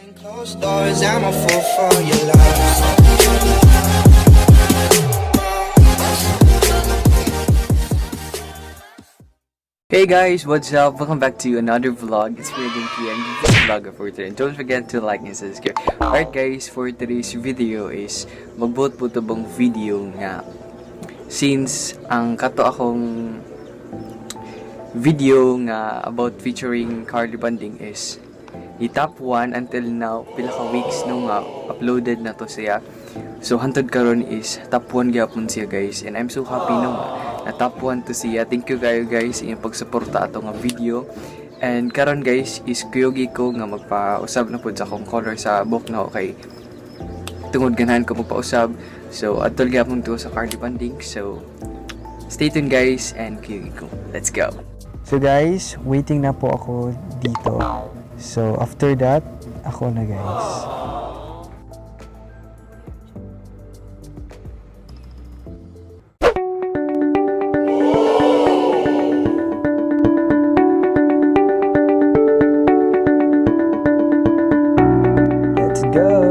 Behind closed doors, I'm a fool for your love. Hey guys, what's up? Welcome back to another vlog. It's me again, Kian, the vlogger for today. And don't forget to like and subscribe. Alright guys, for today's video is magbuot po to bang video nga since ang kato akong video nga about featuring Carly Banding is i top 1 until now, pila ka weeks no nga uploaded na to siya. So hantod karon is top 1 gyapon siya, guys, and I'm so happy no nga na top 1 to siya. Thank you kayo, guys, inyong pagsuporta ato nga video. And karon, guys, is kuyugi ko nga magpausab na pud sa akong color sa buhok na kay tungod ganahan ko magpausab. So adtol gyapon to sa Carly Banding. So stay tuned, guys, and kuyugi ko. Let's go. So guys, waiting na po ako dito. So after that, ako na, guys. Let's go!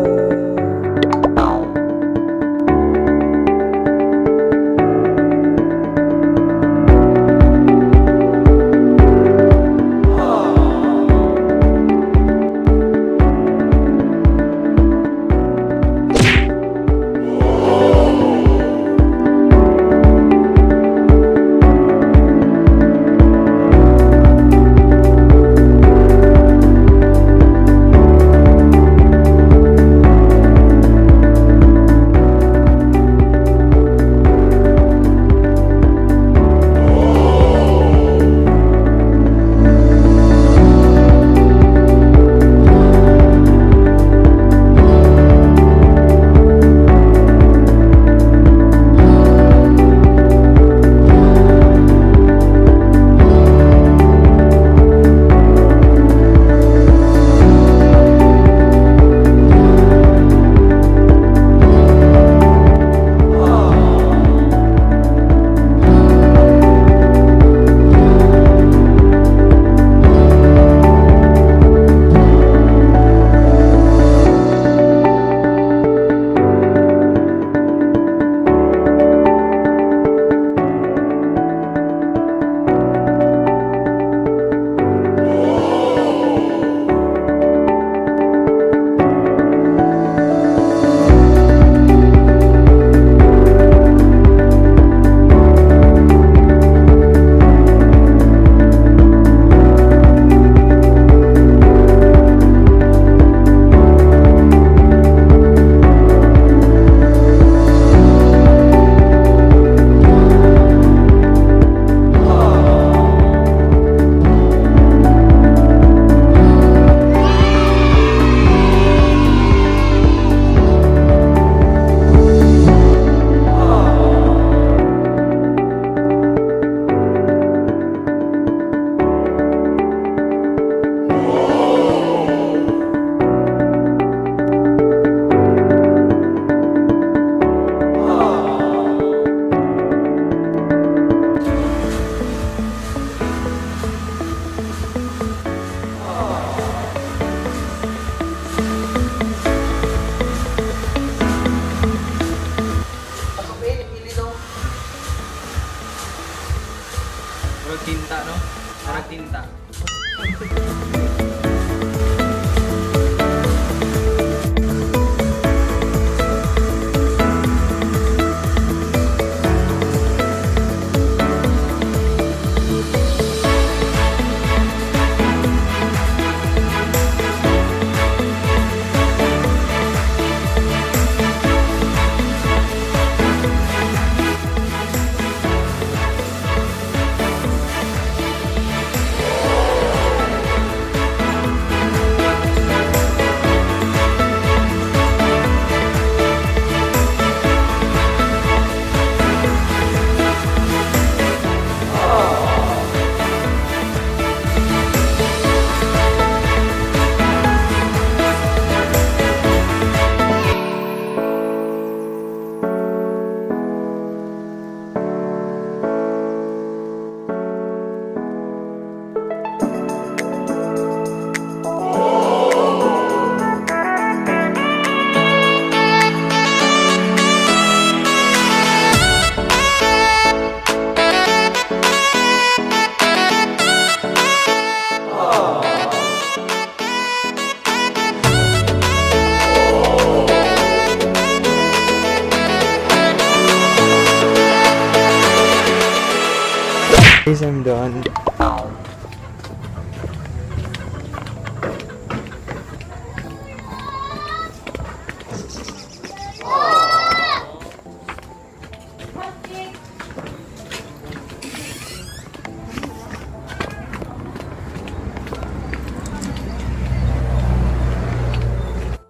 Guys, I'm done.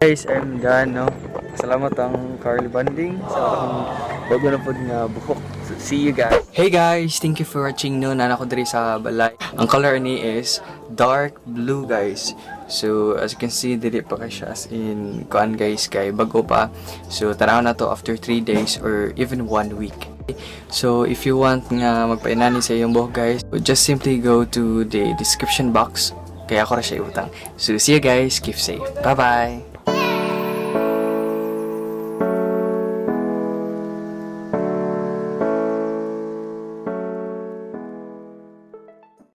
Guys, I'm done, no? Salamat ang Carly Banding sa akong bago na pod nga buhok. So, see you guys. Hey guys, thank you for watching, no. Naa na ko diri sa balay. Ang color ni is dark blue, guys. So as you can see, dili pa kay siya as in kuan, guys, kay bago pa. So tanaw na to after 3 days or even 1 week. So if you want nga magpainani sa iyong buhok, guys, just simply go to the description box. Kaya ako ra siya ibutang. So see you guys, keep safe. Bye bye.